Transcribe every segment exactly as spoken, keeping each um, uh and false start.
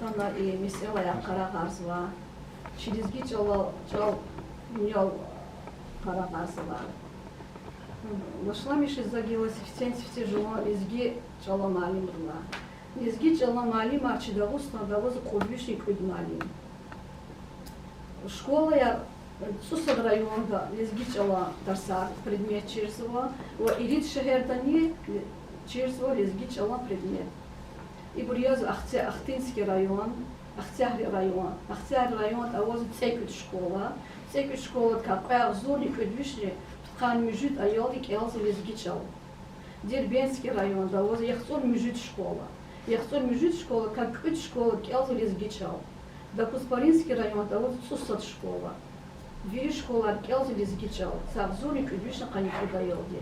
Ана и месэлаяр къарагъарзава. Чи лезги чӀалал, чӀал дуьньял къарагъарзава. Башламишиз за гила сифтени-сифте жуван лезги чӀала муаллимрилай. Лезги чӀала муаллимар чи Дагъустанда аваз кьуд вишни кӀуьд муаллим. Школаяр, цӀусад районда лезги чӀала тарсар, предмет чирзава ва ирид шегьердани чирзава лезги чӀала предмет. Ибур язва Ахци-, Ахтынский район, Ахцегьри район. Ахцегьри районда аваз цӀекӀуьд школа. ЦӀекӀуьд школадикай кьве агъзурни кӀуьд вишни пудкъанни муьжуьд аялди кӀелзава лезги чӀал. Дербентский районда аваз яхцӀурни муьжуьд школа. ЯхцӀурни муьжуьд школадикай кӀуьд школада кӀелзава лезги чӀал. Докузпаринский районда аваз цӀусад школа. Вири школада кӀелзава лезги чӀал, са агъзурни кӀуьд вишни къанни кьуд аялди.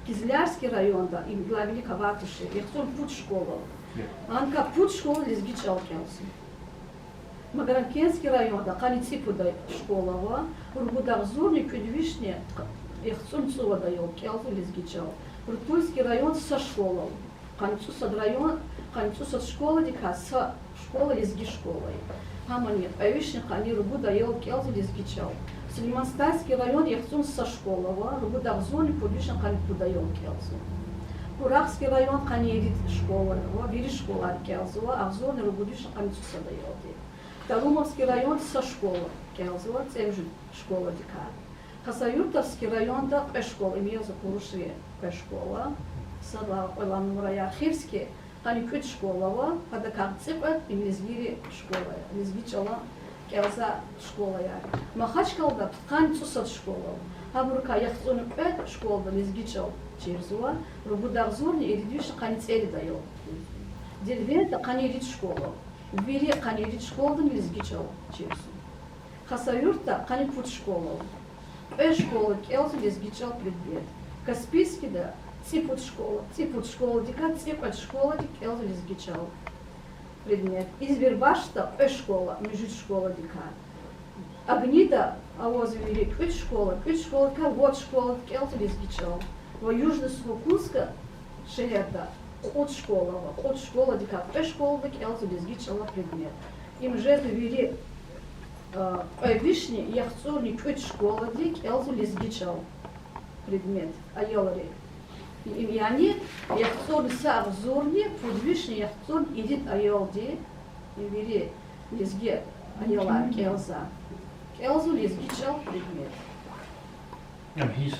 Кизлярский районда, им главили каватуши, яхцӀурни пуд школа. Анкай пуд школа лезги чӀал кӀелзава. Магарамкентский районда къанни цӀипуд школа ава, ругуд агъзурни кӀуьд вишни яхцӀурни цӀувад аял кӀелзава лезги чӀал. Рутульский район са школа ава. Къанни цӀусад район, къанни цӀусад школадикай са школа лезги школа я. Гьамани кьве вишни къанни ругуд аял кӀелзава лезги чӀал. Сулейман-Стальский район, яхцӀурни са школа ава, ругуд агъзурни пуд вишни къанни пуд аял кӀелзава. Курахский район, къанни ирид школа ава, вири школада кӀелзава, агъзурни ругуд вишни къанни цӀусад аялди. Тарумовский район, са школа кӀелзава, цӀемуьжуьд школадикай. Хасавюртовский районда кьве школа, им я за къурушри кьве школа, садлагьана кьве лагьай нумраяр. Хивский, къанни кӀуьд школа ава, гьадакай цӀикьвед им лезгийри школа я, лезги чӀала кӀелзавай школаяр. Махачкъалада пудкъанни цӀусад школа ава, гьабурукай яхцӀурни кьве школада лезги чӀал чирзава, ругуд агъзурни ирид вишни къанни цӀерид аял. Дербентда къанни ирид школа ава, вири къанни ирид школадани лезги чӀал чирзава. Хасавюртда къанни пуд школа ава, кьве школада кӀелзава лезги чӀал предмет. Каспийскида цӀипуд школа, цӀипуд школадикай цӀикьвед школади кӀелзава лезги чӀал предмет. Избербашда кьве школа, муьжуьд школадикай. Огнида аваз вири кӀуьд школа, кӀуьд школадикай вад школада кӀелзава лезги чӀал. Ва Южно-Сухокумская шегьерда кьуд школа ава, кьуд школадикай кьве школада кӀелзава лезги чӀала предмет. Им жезва вири, а, кьве вишни яхцӀурни кӀуьд школади кӀелзава лезги чӀал предмет аялри. Им яни яхцӀурни са агъзурни пуд вишни яхцӀурни ирид аялди, им вири лезги аялар кӀелза, кӀелзава лезги чӀал предмет. Ам гьи